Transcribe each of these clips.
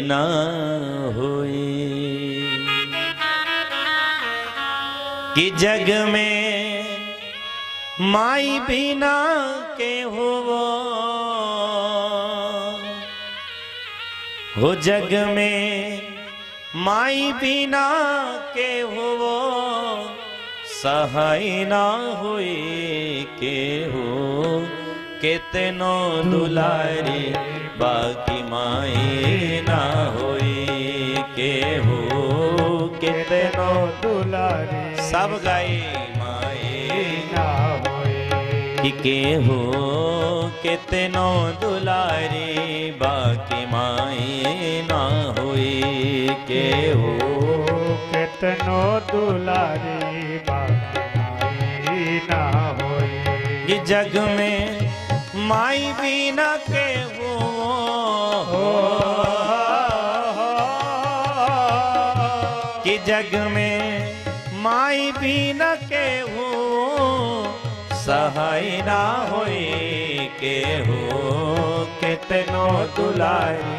ना होई कि जग में माई बिना के हो जग में माई बिना के हो सहाय ना होई के हो कितनो दुलारी बाकी माई ना होई के हो कितनो दुलारी सब गाई माई ना होई के हो कितनो दुलारी बाकी माई ना होई के हो कितनो दुलारी बाकी माई ना होई जग में माई बिना के हो कि जग में माई बिना के हो सहाय ना होई के हो कितनो दुलारी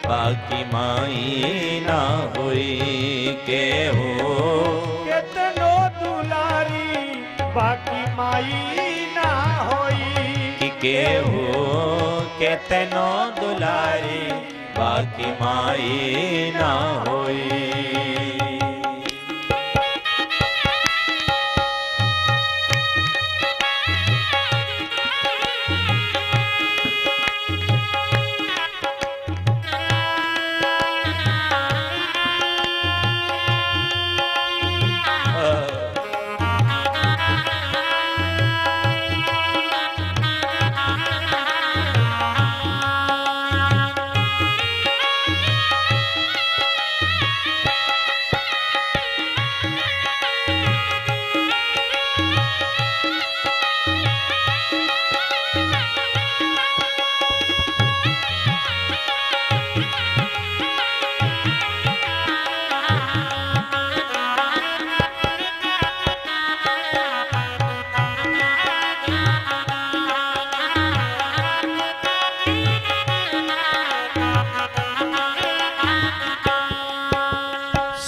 बाकी माई ना होई के हो कितनो दुलारी बाकी माई ना होई के हो कितनो दुलारी बाकी माई ना होई।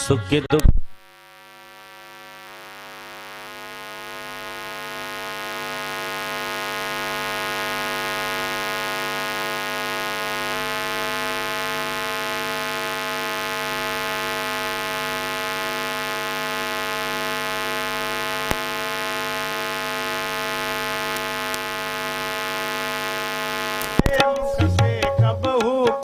सुख दुख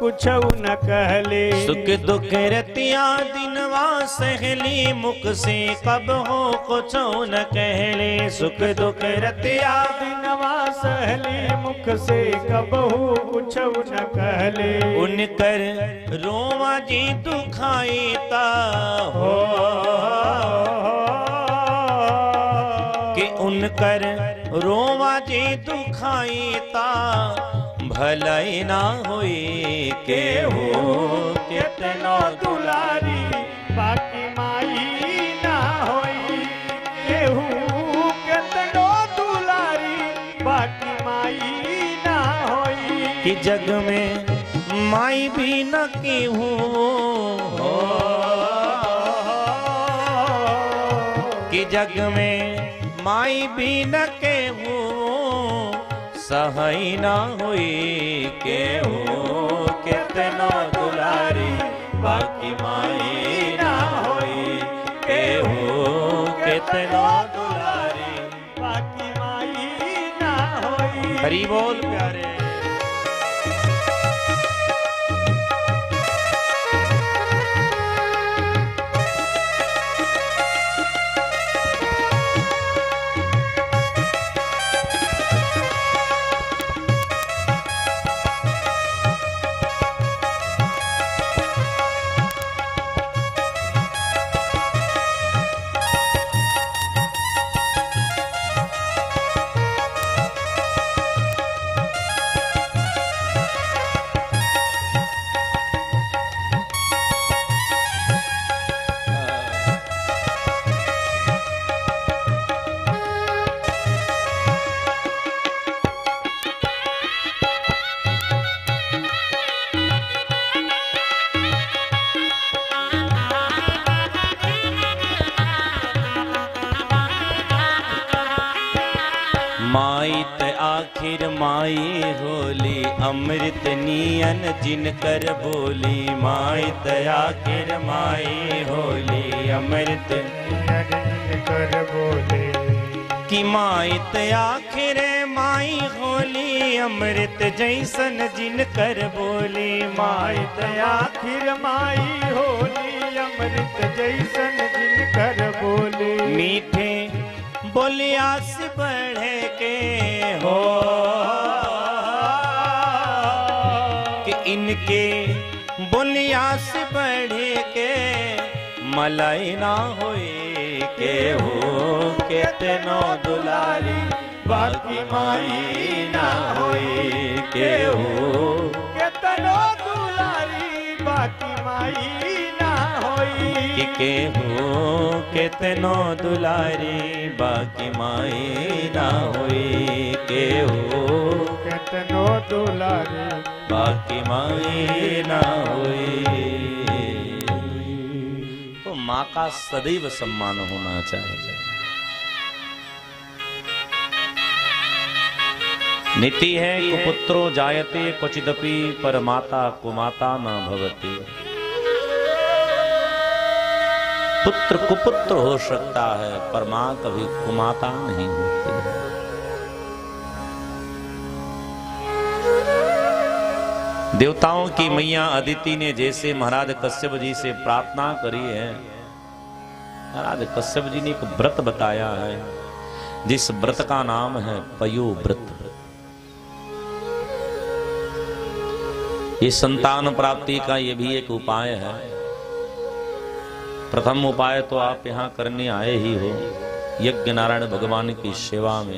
कुछ न कहले सुख दुख रतिया दिनवा सहली मुख से कब हो कुछ न कहले सुख दुख रतिया दिनवा सहली मुख से कब हो कुछ न कहले उनकर रोवा जी दुखाई ता हो कि उनकर रोवा जी दुखाई ता भलाई ना होई के हो कितनो दुलारी बाकी माई ना होई केहू कितनो दुलारी बाकी माई ना होई कि जग में माई भी न केहू हो कि जग में माई भी न केहू सहाय ना होई के हो कितनो दुलारी बाकी माई ना होई के हो कितनो दुलारी बाकी माई ना होई। हरि बोल प्यारे। माई त आखिर माई होली, अमृत नियन जिन कर बोली। माई त आखिर माई होली, अमृत नियन जिन कर बोली। कि माई त आखिर माई होली, अमृत जैसन जिन कर बोली। माई त आखिर माई होली, अमृत जैसन जिन कर बोली। मीठे बोलिया से बढ़े के हो, कि इनके बोलिया से बढ़े के मलाई ना होए के हो। केतनो दुलारी बाकी माई ना होए के हो। केतनो दुलारी बाकी माई ना होई के हो। केतनो दुलारी बाकी माई ना होए के हो। केतनो दुलारी बाकी माई ना होए। तो माँ का सदैव सम्मान होना चाहिए। नीति है कुपुत्रो जायते क्वचिदपि पर माता कुमाता न भवति। पुत्र कुपुत्र हो सकता है पर माँ कभी कुमाता नहीं होती है। देवताओं की मैया अदिति ने जैसे महाराज कश्यप जी से प्रार्थना करी है, महाराज कश्यप जी ने एक व्रत बताया है, जिस व्रत का नाम है पयोव्रत। ये संतान प्राप्ति का ये भी एक उपाय है। प्रथम उपाय तो आप यहाँ करने आए ही हो, यज्ञ नारायण भगवान की सेवा में।